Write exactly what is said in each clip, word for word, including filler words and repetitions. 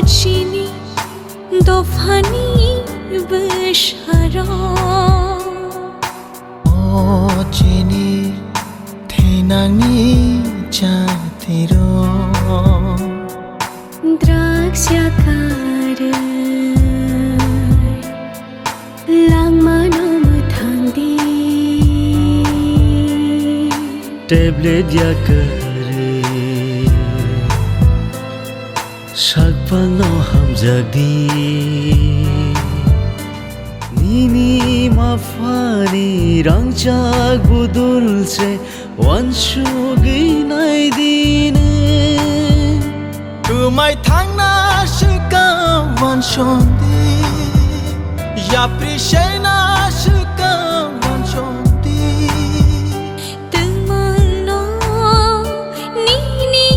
Chini dophani bwsarok. O chini thwinani chatirok. Drugs yakarwi langmano mwthangdi. Tablet yakarwi sakbangno hamjakdi. Nini maphani rangchak budul se wansugwi naidi nwng. Kwmai thangna swkang wansondi, yapri sena swkang wansondi. Twmangno nini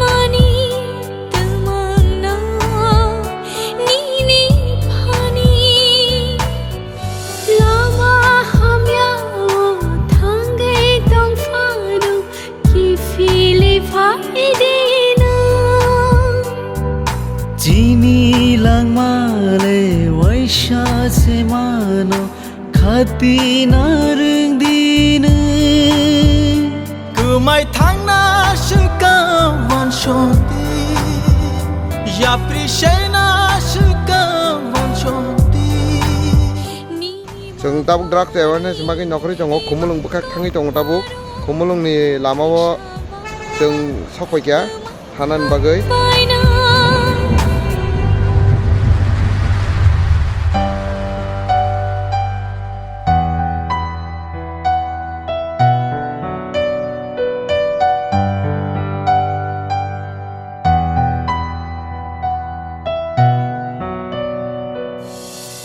mani, twmangno nini phani. Lama hamyao thangwi tongphano kiphilwi phaidi nwng. Chini langmale waisa se mano khatina rwngdi nwng. Kwmai thangna swkang wansondi, yapri sena swkang wansondi. Chwng tabuk drugs awareness bagwi nokharwi tongo, Khumulwng bwkhak thangwi tongo tabuk. Khumulwngni lamao chwng sokpaikha. Thanani bagwi.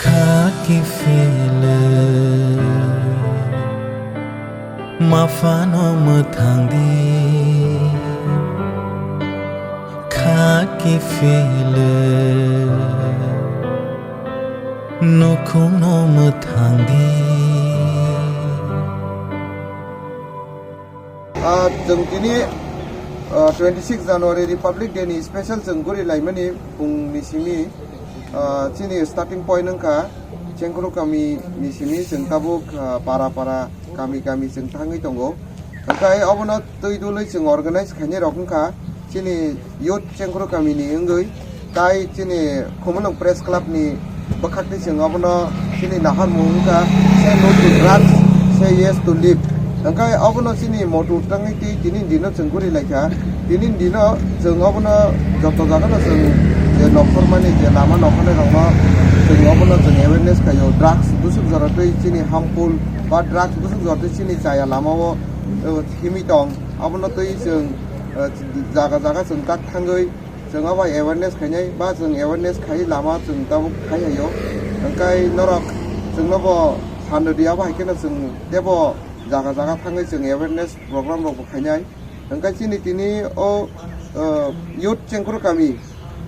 Kha kiphilwi maphano mwthangdi, kha kiphilwi nukhungno mwthangdi. Ah, chwng tini, ah, twenty six January Republic Day ni special chwng guri laimani phung ni simi, ah, chini starting point wngkha Chengkhru kami ni simi chwng tabuk, ah, para para kami kami chwng thangwi tongo. Hwnkhe obono twi dului chwng organize khainai rok wngkha chini youth Chengkhru kami ni wngwi. Tai chini Khumulwng Press Club ni bwkhak twi chwng obono chini naharmung wngkha, "Say no to drugs, say yes to life." Hwnkhe obono chini motto tangwi twi tini dino chwng guri laikha. Tini dino chwng obono joto jagano chwng je nokharmani je lama nokharnai rokno chwng obono chwng awareness khaio. Drugs bwswk jora twi chini harmful ba drugs bwswk jora twi chini chaya lamao, eh, himwi tong. Obono twi chwng, eh, jaga jaga chwng tak thangwi chwng abo awareness khainai, ba chwng awareness khai lama chwng tabuk khai haio. Hwnkhe norok chwngno bo san rwdi, abo hai kheno chwng teibo jaga jaga thangwi chwng awareness program rokbo khainai. Hwnkhe chini tini o, o, youth Chengkhru kami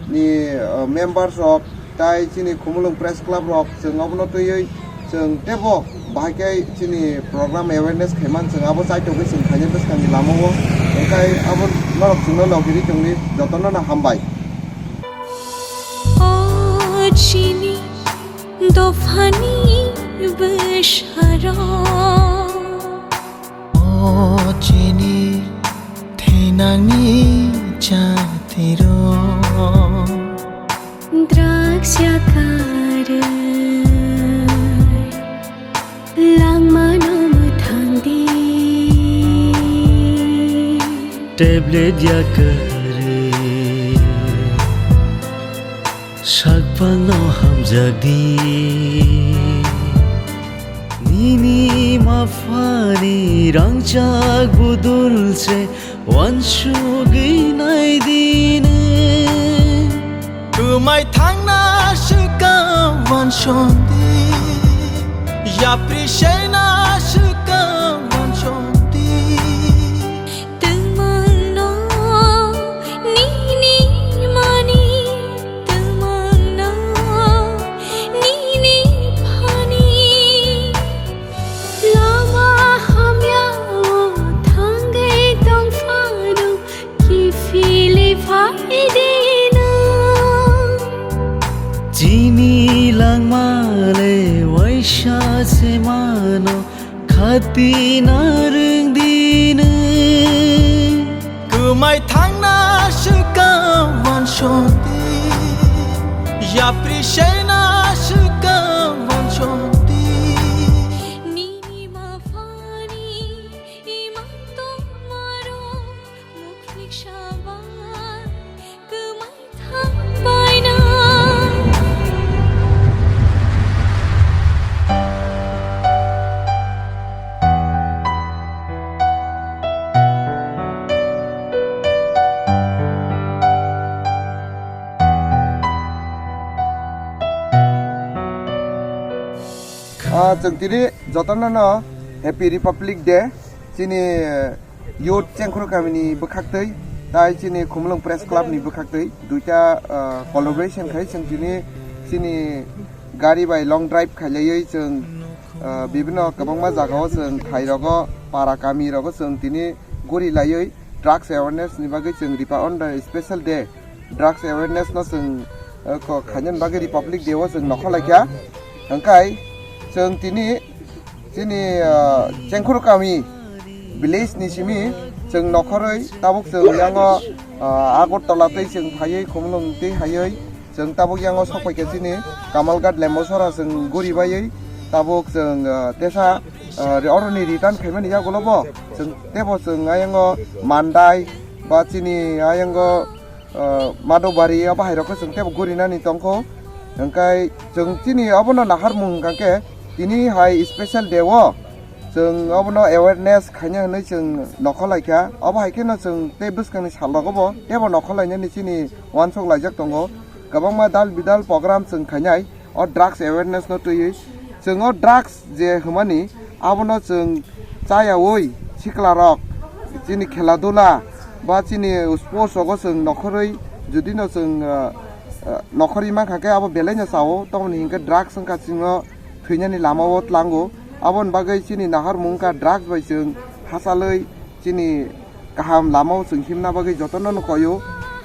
ni, o, members rok, tai chini Khumulwng Press Club rok, chwng obono twiwi chwng teibo bahai khe chini program awareness khaiman, chwng abo chaitokgwi chwng khainai bwskangni lamao. Hwnkhe abo norok chwngno logiri tongdi, jotono no hambai. O chini dophani bwsarok. O chini thwinani chatirok. Drugs yakarwi langmano mwthangdi. Tablet yakarwi sakbangno hamjakdi. Nini maphani rangchak budul se wansugwi naidi nwng. Kwmai thangna swkang wansondi, yapri sena swkang wansondi. Twmangno nini mani, twmangno nini phani. Lama hamyao thangwi tongphano kiphilwi phaidi nwng. Semano khati narwng dini. Kwmai thangna swkang wansonti. Yapri sena swkang wansonti. Nini maphani imang tongmaro mukhlik sabai kwmai thangbaina. Ah, chwng tini jotono no Happy Republic Day. Chini youth Chengkhuru kamini bwkhaktwi tai chini Khumulwng Press Club ni bwkhaktwi duita, ah, collaboration khai chwng tini chini gari bai long drive khailaiwi chwng, ah, bibino kwbangma jagao chwng thairogo para kamirogo chwng tini guri laiwi drugs awareness ni bagwi chwng ripa on the special day. Drugs awareness no chwng, eh, ko khainani bagwi Republic Day o chwng nokho laikha. Hwnkhe chwng tini chini, eh, Chengkhuru kami village ni simi chwng nokhorwi tabuk chwng yango, eh, Agartala tei chwng phaiwi Khumulwng tei haiwi chwng tabuk yango sokpaikha chini Kamalghat Lembosora chwng guri baiwi tabuk chwng, eh, tesa, eh, oroni return khaimani yagulo bo chwng tebo chwng ayango Mandai ba chini ayango ah, Madhobari, abo hai rok khe chwng tebo gurinani tongkho. Hwnkhe chwng chini obono naharmung hwnkha khe tini hai special day o chwng obono awareness khaina hinwi chwng nokho laikha. Obo hai kheno chwng tei bwskangni sal rogo bo tebo nokho lainani chini uansuk laijak tongo. Kwbangma dal bidal program chwng khainai. O drugs awareness no twiwi chwng o drugs je hwnmani abono chwng chayawi sikla rok chini khela dula ba chini sports rogo chwng nokhorwi jodi no chwng, ah, ah, nokhorwi mankha khe abo belai no chao, tamoni hinkhe drugs wngkha chwngno thwinani lama o tlango. Aboni bagwi chini naharmung wngkha drugs bai chwng hachalwi chini kaham lama o chwng himna bagwi jotono no koyo.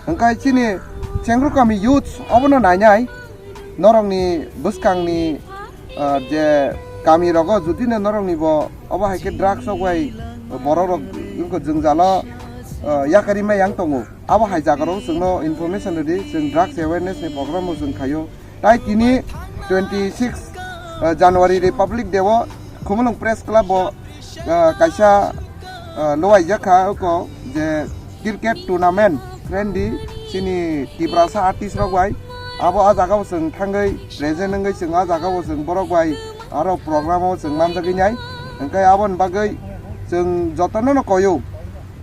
Hwnkhe chini Chengkhuru kami youths obono nainai norokni bwskangni, ah, je kami rogo jodi no norokni bo obo hai khe drugs rok bai borok rok wngkha jwngjalo, ah, yakarwi ma yang tongo. Abo hai jaga rok chwngno information rwdi chwng drugs awareness ni program o chwng khaio. Tai tini twenty six, ah, January Republic Day o Khumulwng Press Club o, ah, kaisa, ah, luaijak kha oko je cricket tournament friendly chini Tiprasa artist rok bai. Abo ah jaga o chwng thangwi present wngwi chwng ah jaga o chwng borok bai aro program o chwng manjagwi nai. Hwnkhe aboni bagwi chwng jotono no koyo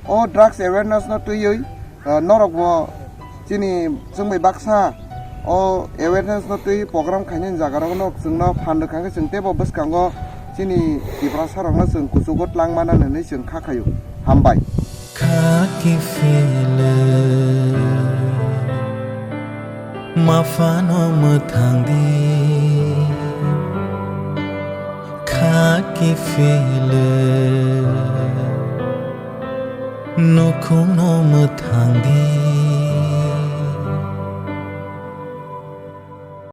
o drugs awareness no twiwi, ah, norok bo chini chwng bai baksa o awareness no twi program khainani jaga rok no chwngno phan rwkha khe chwng teibo bwskango chini Tiprasa rok no chwng kuchugo twlang mana hinwi chwng kha khaio. Hambai. Kha kiphilwi maphano mwthang di, kha kiphilwi nukhungno mwthang di.